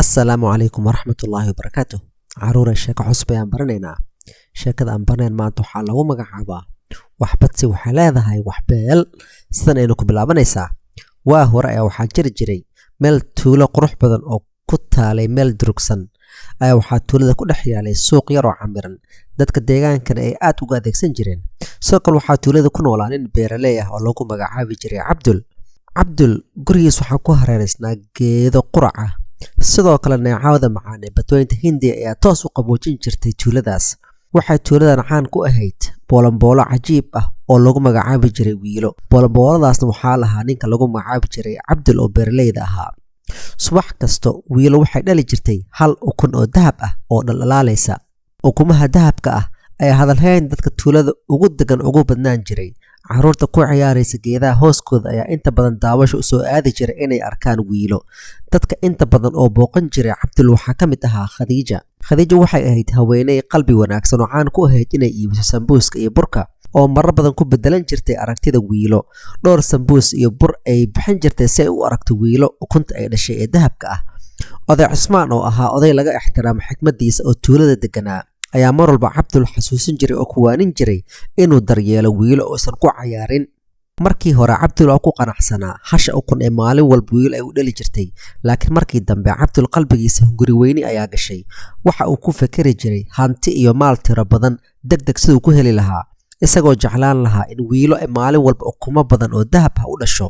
Assalaamu calaykum waraxmatullaahi wabarakaatu. Caruuray, sheeko cusub ayaan baranaynaa. Sheekada aan baranayn maanta waxaa lagu magacaabaa Waxbadsi Waxay Leedahay Waxbeel. Sidan aynu ku bilaabanaysaa: Waa hore ayaa waxaa jiri jiray meel tuulo qurux badan oo ku taalay meel durugsan ayaa waxaa tuulada ku dhex yaalay suuq yar oo camiran, dadka deegaankana ay aad uga adeegsan jireen. Sidoo kale waxaa tuulada ku noolaa nin beeraley ah oo lagu magacaabi jiray Cabdul. Cabdul gurigiis waxaa ku hareereysnaa geedo qurac ah. Sidoo kale neecawda macaan ee Badweynta Hindiya ayaa toos u qaboojin jirtay tuuladaas. Waxay tuuladan caan ku ahayd boolomboolo cajiib ah oo lagu magacaabi jiray Wiilo. Boolombooladaasna waxaa lahaa ninka lagu magacaabi jiray Cabdul oo beeraleyda ahaa. Subax kasta Wiilo waxay dhali jirtay hal ukun oo dahab ah oo dhaldhalaalaysa. Ukumaha dahabka ah ayaa hadalhayn dadka tuulada ugu degan ugu badnaan jiray. Caruurta ku ciyaaraysa geedaha hooskooda ayaa inta badan daawasho usoo aadi jiray inay arkaan Wiilo. Dadka inta badan oo booqan jiray Cabdul waxaa ka mid ahaa Khadiija. Khadiija waxay ahayd haweeney qalbi wanaagsan oo caan ku ahayd inay iibiso sambuuska iyo burka, oo marar badan ku bedelan jirtay aragtida Wiilo. Dhowr sambuus iyo bur ay bixin jirtay si ay u aragto Wiilo ukunta ay dhashay ee dahabka ah. Oday Cusmaan oo ahaa oday laga ixtiraamo xikmadiisa oo tuulada deganaa ayaa mar walba Cabdul xasuusin jiray oo kuwaanin jiray inuu daryeelo Wiilo uusan ku cayaarin. Markii hore Cabdul oo ku qanacsanaa hasha ukun ee maalin walba Wiilo ay u dhali jirtay, laakiin markii dambe Cabdul qalbigiisa hunguri weyni ayaa gashay. Waxa uu ku fekeri jiray hanti iyo maal tiro badan deg deg siduu ku heli lahaa, isagoo jeclaan lahaa in Wiilo ay maalin walba ukumo badan oo dahab ah u dhasho.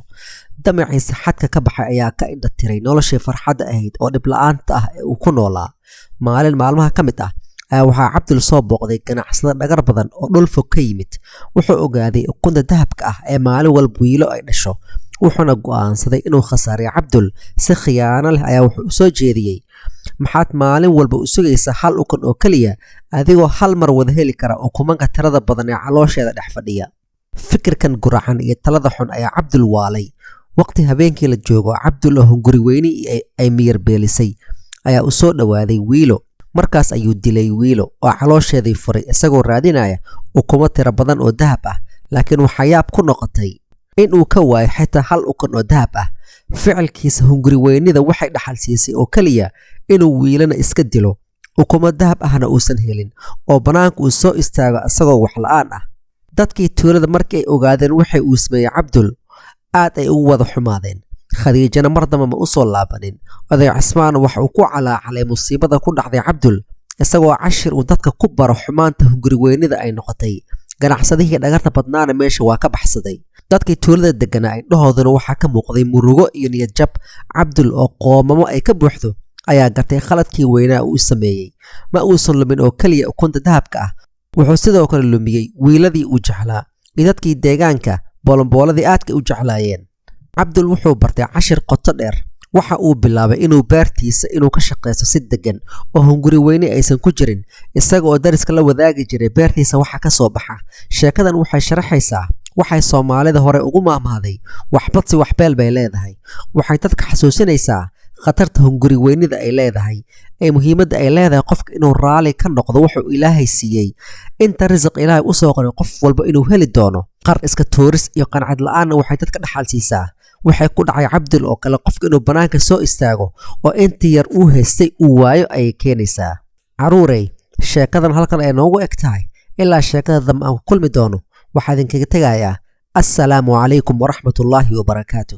Damaciisa xadka ka baxay ayaa ka indha tiray noloshii farxadda ahayd oo dhib la'aanta ah ee uu ku noolaa. Maalin maalmaha ka mid ah ayaa waxaa Cabdul soo booqday ganacsado dhagar badan oo dhul fog ka yimid. Wuxuu ogaaday ukunta dahabka ah ee maalin walba Wiilo ay dhasho, wuxuuna go'aansaday inuu khasaariyo Cabdul. Si khiyaano leh ayaa wuxuu u soo jeediyey: "Maxaad maalin walba u sugaysaa hal ukun oo keliya, adigoo hal mar wada heli kara ukumanka tirada badan ee caloosheeda dhex fadhiya?" Fikirkan guracan iyo talada xun ayaa Cabdul waalay. Waqti habeenkii la joogo, Cabdul oo hunguri weyni ay miyir beelisay ayaa u soo dhowaaday Wiilo. Markaas ayuu dilay Wiilo oo caloosheedii furay, isagoo raadinaya ukumo tiro badan oo dahab ah, laakiin waxaa yaab ku noqotay in uu ka waayo xitaa hal ukun oo dahab ah. Ficilkiisa hunguri weynida waxay dhaxal siisay oo keliya inuu Wiilana iska dilo, ukumo dahab ahna uusan helin, oo bannaanka uu soo istaago isagoo wax la'aan ah. Dadkii tuulada markii ay ogaadeen waxay uu sameeyey Cabdul, aad ay ugu wada xumaadeen. Khadiijana mar damba ma u soo laabanin. Oday Cismaan waxa uu ku calaacalay musiibada ku dhacday Cabdul, isagoo cashir uu dadka ku baro xumaanta hunguri weynida ay noqotay. Ganacsadihii dhagarta badnaana meesha waa ka baxsaday. Dadkii tuulada deganaa indhahooduna waxaa ka muuqday murugo iyo niyad jab. Cabdul oo qoomamo ay ka buuxdo ayaa gartay khaladkii weynaa uu sameeyey. Ma uusan lumin oo keliya ukunta dahabka ah, wuxuu sidoo kale lumiyey wiiladii uu jeclaa iyo dadkii deegaanka boolombooladii aadka u jeclaayeen. Cabdul wuxuu bartay cashir qoto dheer. Waxa uu bilaabay inuu beertiisa inuu ka shaqaysto si degan oo hunguri weyne aysan ku jirin, isaga oo dariska la wadaagi jiray beertiisa waxa ka soo baxa. Sheekadan waxay sharaxaysaa waxay Soomaalida hore ugu maahmaahday: "Waxbadsi waxbeel bay leedahay." Waxay dadka xasuusinaysaa khatarta hunguri weynida ay leedahay, ee muhiimadda ay leedahay qofka inuu raali ka noqdo wuxuu Ilaahay siiyey, inta risiq Ilaahay usoo qoray qof walba inuu heli doono. Qar iska tuuris iyo qancad la'aanna waxay dadka dhaxal siisaa waxay ku dhacay Cabdul oo kale, qofka inuu bannaanka soo istaago oo intii yar uu haystay uu waayo ayay keenaysaa. Caruurey, sheekadan halkan ay noogu eg tahay. Ilaa sheekada dambe aan ku kulmi doono, waxaa idinkaga tegayaa: assalaamu calaykum waraxmatullaahi wabarakaatu.